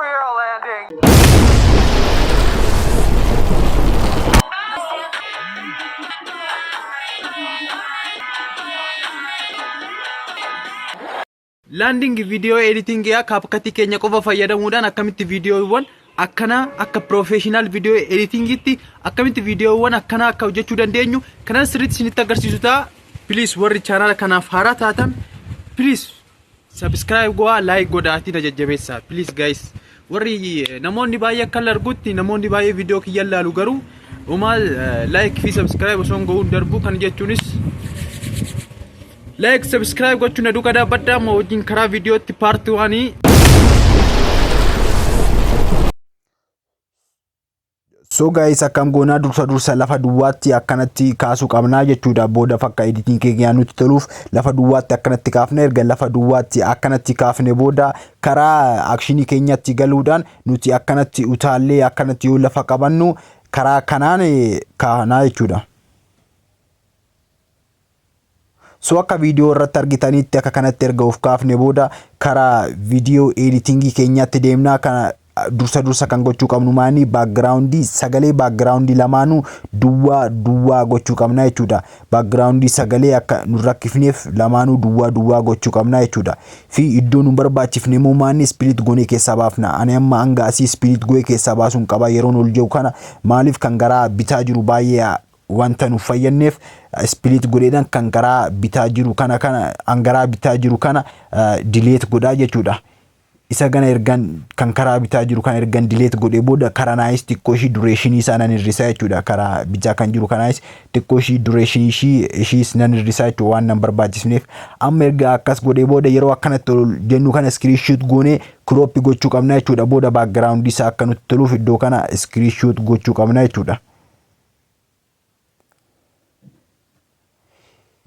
Superhero landing. Landing video editing CapCut keenya qofa fayyadamuudhaan akkamitti viidiyoowwan akkanaa akka professional video editingitti akkamitti viidiyoowwan akkanaa akka hojjechuu dandeenyu kanan sirriitti isinitti agarsiisu ta'a. Please, warri chaanaala kanaaf haaraa taatan, please subscribe godhaa, like godhaatii na jajjabeessaa, please guys. Warri namoonni baay'ee akka argutti namoonni baay'ee viidiyoo kiyya ilaalu, garuu homaa like fi subscribe osoo hin go'uun darbu. Kan jechuunis like, subscribe gochuun na duukaa dhaabbadhaa. Amma wajjin karaa viidiyootti part one. So guys, akkam goonaa? Dursa dursa lafa duwwaatti akkanatti kaasuu qabnaa jechuudha. Booda fakka editing keenya nutti toluuf lafa duwwaatti akkanatti kaafne. Erga lafa duwwaatti akkanatti kaafne booda, karaa actionii keenyatti galuudhaan nuti akkanatti utaallee akkanatti yoo lafa qabannu karaa kanaan kaanaa jechuudha. So akka viidiyoo irratti argitanitti, akka kanatti erga of kaafne booda karaa viidiyoo editingii keenyaatti deemnaa. Kana dursa dursa kan gochuu qabnu maani? Backgroundii sagalee, backgroundii lamaanuu duwwaa duwwaa gochuu qabna jechuudha. Backgroundii sagalee akka nu rakkifneef lamaanuu duwwaa duwwaa gochuu qabna jechuudha. Fi iddoo nu barbaachifne immoo maanni? Split goonee keessaa baafna. Ani amma hanga asii split goonee keessaa baasuun qaba yeroon ol jiru kana. Maaliif? Kan garaa bitaa jiru baay'ee wanta nuuf fayyadneef split godheedhaan kan karaa bitaa jiru kana kan garaa bitaa jiru kana delete godhaa jechuudha. Isa kana ergan kan karaa bitaa jiru kana ergan delete godhee booda, karaa naayis xiqqoo ishii durationii isaa nan hir'isaa jechuudha. Karaa bitaa kan jiru kanaayis xiqqoo ishii durationii ishiis nan hir'isaa jechuudha, waan nan barbaachisneef. Amma erga akkas godhee booda, yeroo akkanatti ol jennu kana screenshot goonee crop gochuu qabna jechuudha. Booda background isaa akka nutti toluuf iddoo kana screenshot gochuu qabna jechuudha.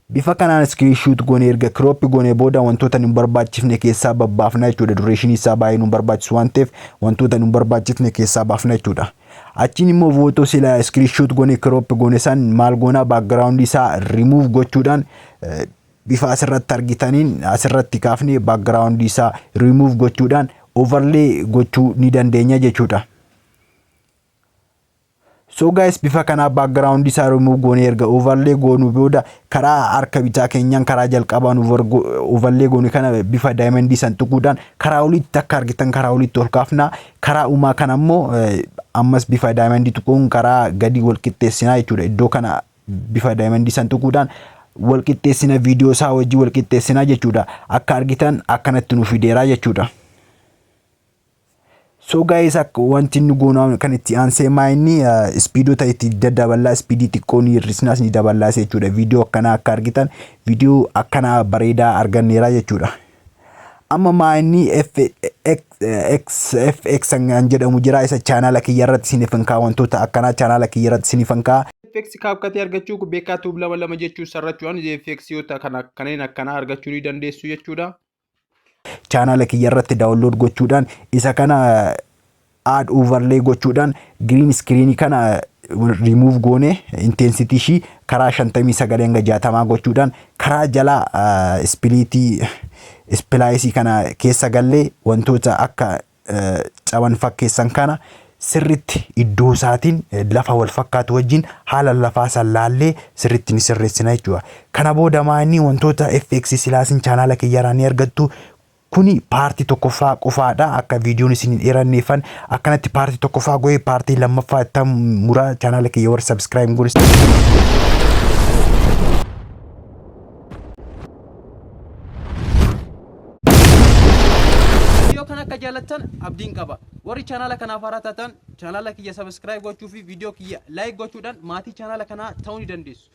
Bifa kanaan screenshot goonee erga crop goonee booda, wantoota nu barbaachifne keessaa babbaafna jechuudha. Durationii isaa baay'ee nu barbaachisu waan ta'eef wantoota nu barbaachifne keessaa baafna jechuudha. Achiin immoo footoo sila screenshot goonee crop goone san maal goonaa? Background isaa remove gochuudhaan bifa asirratti argitaniin asirratti kaafnee background isaa remove gochuudhaan overlay gochuu ni dandeenya jechuudha. So guys, bifa kanaa background isaa remove goonee erga overlay goonuu booda, karaa harka bitaa keenyaan karaa jalqabaan overlay goone kana bifa diamondii san tuquudhaan karaa olitti akka argitan karaa olitti ol kaafna. Karaa uumaa kana immoo ammas bifa diamondii tuquun karaa gadi wal qixxeessinaa jechuudha. Iddoo kana bifa diamondii san tuquudhaan wal qixxeessina, viidiyoo isaa wajjin wal qixxeessinaa jechuudha. Akka argitan akkanatti nu fideeraa jechuudha. So guys, akka wanti inni goonu kan itti aansee maa inni? Speedota itti daddaballaa, speedii xiqqoo ni hir'isnaas ni daballaas jechuudha. Viidiyoo akkanaa akka argitan viidiyoo akkanaa bareedaa arganneera jechuudha. Amma maa inni? FX kan jedhamu jira, isa chaanaala kiyya irratti isiniif hin ka'a, wantoota akkanaa chaanaala kiyya irratti isiniif hin ka'a. FX CapCut argachuu Beekaa Tube 22 jechuu sarrachuudhaan FX yoo kana kanneen akkanaa argachuu ni dandeessu jechuudha. Chaanaala kiyya irratti download gochuudhaan isa kana add overlay gochuudhaan green screen kana remove goone, intensity ishii karaa 59 hanga 60 gochuudhaan karaa jalaa splitii spliceii kana keessa gallee wantoota akka caban fakkeessan kana sirritti iddoo isaatiin lafa wal fakkaatu wajjin haala lafaa san laallee sirritti ni sirreessina jechuudha. Kana booda maanii? Wantoota FX silaasin chaanaala kiyyarraa ni argattu. Kuni partii tokkoffaa qofaadha. Akka viidiyoon isin hin dheeranneeffan akkanatti partii tokkoffaa go'ee partii lammaffaa itti muraa. Chaanaala kiyya warri subscribe godhe. Viidiyoo kana akka jaallattan abdiin qaba. Warri chaanaala kanaaf haaraa taatan chaanaala kiyya subscribe gochuu fi viidiyoo kiyya like gochuudhaan maatii chaanaala kanaa ta'uu ni dandeessu.